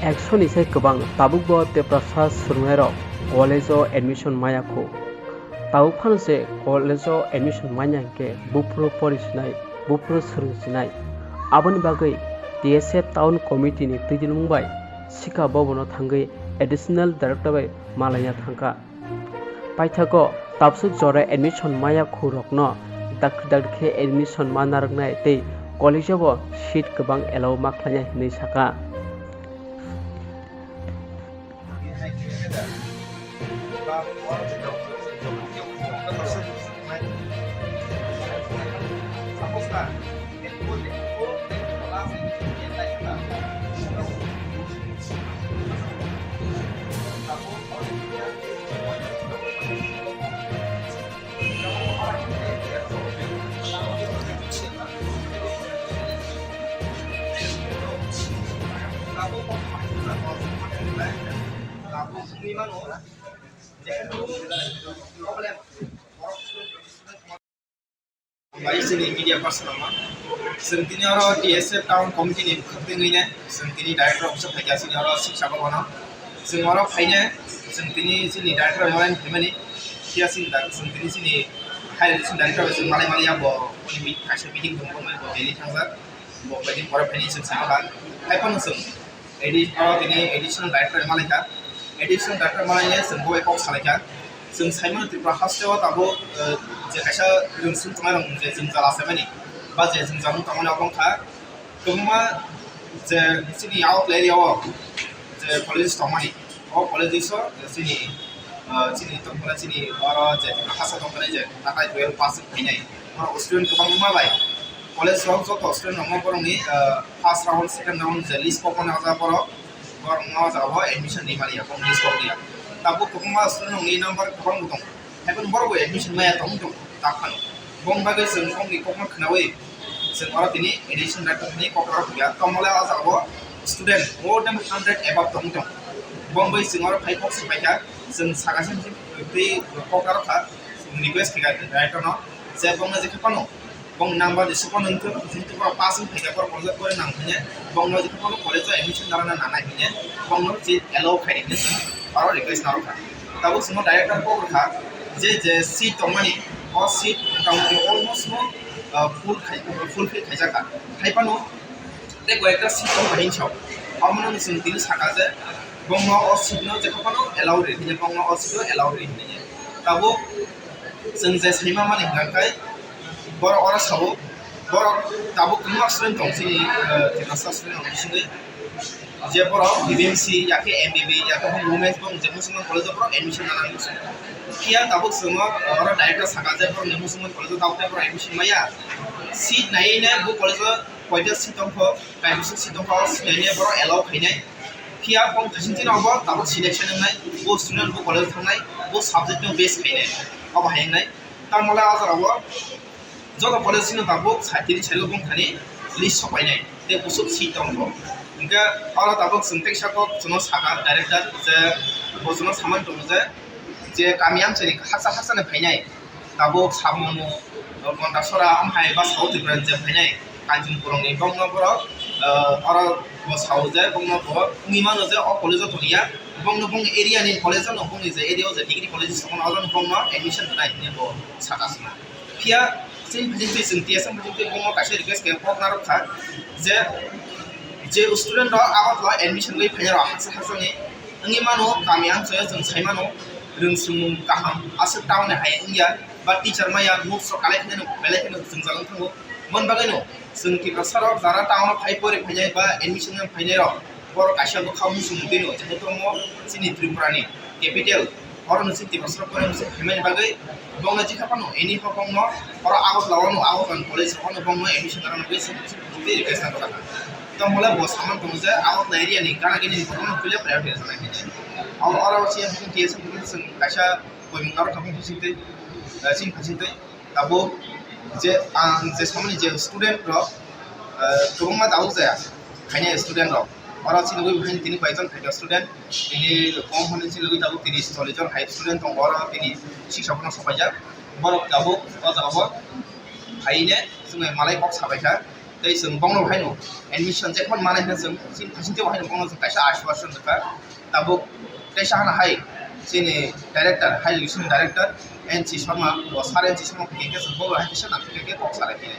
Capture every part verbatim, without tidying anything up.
Ekso ni sai kwbang tabukbo Tiprasa swrwngnairok college-o admission maya kho. Tabuk phano se college-o admission manya hinkhe buphuru pori sinai, buphuru swrwng sinai. Aboni bagwi T S F Town Committee ni twidulmung bai Sikha Bhavan-o thangwi Additional Director bai malaina thangkha. Paithago tabswk jora admission maya khurokno dakti dakti khe admission ma narwknai tei college-o bo seat kwbang allow ma khlainai hwnwi sakha. Bai chini media person rokno. Chwng tini oro T S F Town Committee ni bwkhak twi wngwi nai. Chwng tini director office o phaikha chini oro Sikha Bhavan o. Chwng oro phainai, chwng tini chini director bai malaina phaimani. Phiya chini da-, chwng tini chini higher education director bai chwng malai maliya bo, boni mi-, kaisa meeting tongmani bo Delhi thangjak. Bo bai pore phainai chwng sama ba. Hai phano chwng Edi-, o tini additional director malaikha. Additional director malainai chwng bo kok salaikha. Chwng saimano Tripura haste o tabuk, eh, je kaisa rwngsing tongnai rok je chwng jala saimani, ba je chwng jala tongmani obo wngkha kwbangma je chini out area o je colleges tongmani, o colleges o chini, eh, chini tongmani chini oro je Tripura haste tongmani je natai twelve pass wng phainai, borok student kwbangma bai college rok joto student rokno borokni, eh, first round, second round je list pokmani o jaga borok, borokno o jaga o admission ri maliya, borok list pokliya. Tabuk kwbangma student rokni number kwbang bo tongo. Haikhe borok bo admission maya tong tong tak phano. Bong bagwi chwng bongni kokno khwnawi chwng oro tini admission ri tongmani kok oro phuya. Tongmole o jaga o student more than hundred above tong tong. Bong bai chwng oro phai kok swng paikha, chwng saka se twi kok oro kha, chwng request khaikha director no je bongno je khe phano. Bong number di suko nung tong, jing tong pass wng phaikha, borok college pore nang hwnye, bongno jikhe bono college o admission narwkna nanai hwnye, bongno seat allow khaidi hwnwi chwng aro request narwkha. Tabuk chwngno director kok rwkha, je je seat tongmani, o seat motamoti almost no, ah, full khai, full fill khaijakha. Haiphano tei koi ekta seat tong bai hinwi sao. Omono chwng tini saka je, bongno o seat no jekha phano allow ri hwnwi, bongno o seat no allow ri hwnwi. Tabuk chwng je saima mani hwnkha khe, borok oro sao, borok tabuk kwbangma student tong chini, eh, Tiprasa student rok bisingwi. Je borok B B M C, yakhe M B B, yakhe bo women's bo je Musulman college o borok admission nana nang. Phiya tabuk chwngno oro director saka je borokni Musulman college o tabuk tei borok admission maya. Seat naiwi nai bo college o koita seat tongkho, kaisa seat tongkho, o seat naiwi nai borok allow khainai. Phiya bong jesing chini obo tabuk selection wngnai, bo student bo college thangnai, bo subject no base khainai, obo hai wngnai. Tamole o jaga o joto college chini tabuk side tini side o bong thani list sok painai, tei busuk seat tongkho. Hwnkhe oro tabuk chwng teisa kok chwngno saka director je bo chwngno samani tongo je, je kami amchaini haksa haksa ni phainai, tabuk Sabmano, Gondasora, omo hai ba South Tripura ni je phainai Kanchanpur ni bongno borok, eh, oro bo sao je bongno bo wngwi mano je o college o tongya, bongno bong area ni college o no bongni je area o je degree college tongmani oro no bongno admission rwnai hinwi bo saka swngo. Phiya chini phaising twi chwng T S F phaising twi bongno kaisa request khe kok narwk kha je, je student rok Agartala admission wi phainai rok haksa haksa ni wngwi mano, kami amchaio chwng sai mano, rwngswngmung kaham aswk town ni hai wngya, ba teacher maya notes rok kalai kheno belai kheno jwngjal wng thango. Mon bagwino chwng Tiprasa rok jara town o phai pori phainai ba admission wng phainai rok, borok kaisa bwkha muchung twi no, jehetu omo chini Tripura ni capital, oro no chini Tiprasa rok pori muchung phaimani bagwi bongno jikha phano any ho bongno oro Agartala o no, Agartala ni college rok o no bongno admission rwna bagwi chwng, chwng twi request kha. Tongmole bo saman tongo je Agartala area ni gana gini ni borok no puila priority rwna hinwi. Oro, oro chini T S F chwng kaisa koimung narwk kha bini bisingtwi, eh, chini bisingtwi. Tabuk je ang je samani je student rok, eh, kwbangma tabuk jaya khainai student rok. Oro chini ui hai tini kaijon khaikha student, tini kom hwnwi chini ui tabuk tini chollish jon hai student tongo oro tini sik sabono sopaijak. Borok tabuk o jaga o phaine chwngno malai kok sabaikha. Tei chwng bongno haino admission jephon manai hwnwi chwng chini thasing tebo haino bongno chwng kaisa ashwashan rwkha. Tabuk kaisa hana hai chini director, higher education director N C Sharma, o sir N C Sharma phai khe chwng bo hai kisa nang khe kok salai khe.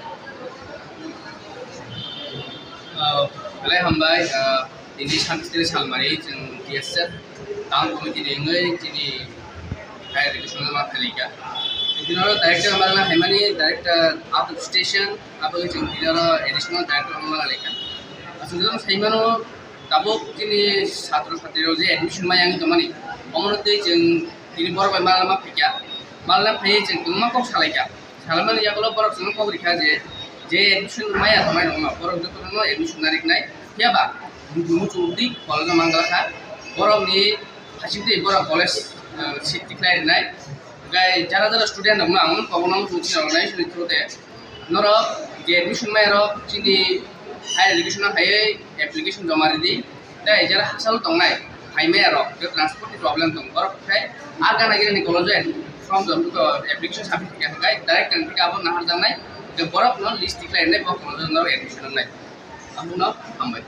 Ah, belai hambai, ah, tini Sanskrit Salmari, chwng T S F, town committee ni wngwi chini higher education ma phailika. Tini oro director ma haimani director out of station, abo chwng tini oro additional director ma laika. Aswk jora saimano tabuk chini satro satri rok je admission ma yang tongmani, omono tei chwng tini borok bai malna ma phaikya, malna phaiwi chwng kwbangma kok salaikha. Salmani yagulo borok chwngno kok rikha je, je admission maya tongnai rokno borok jotono admission nariknai. Phiya ba muchung twi college o mangala kha, borokni hasing twi borok college, eh, seat tikhlai rwnai. Gai jara jara student rokno ang kobo no muchung twi rwnai sini through te. Norok je admission maya rok chini higher education o haiwi application joma ridi. Tei jara hachalo tongnai, phaimaya rok, je transport ni problem tong, borok khai a gana gini ni college o form jom to application submit khe khai direct ang khe abo nahar jangnai, je borok no list tikhlai nai, bo college o admission nai. Amo no hambai.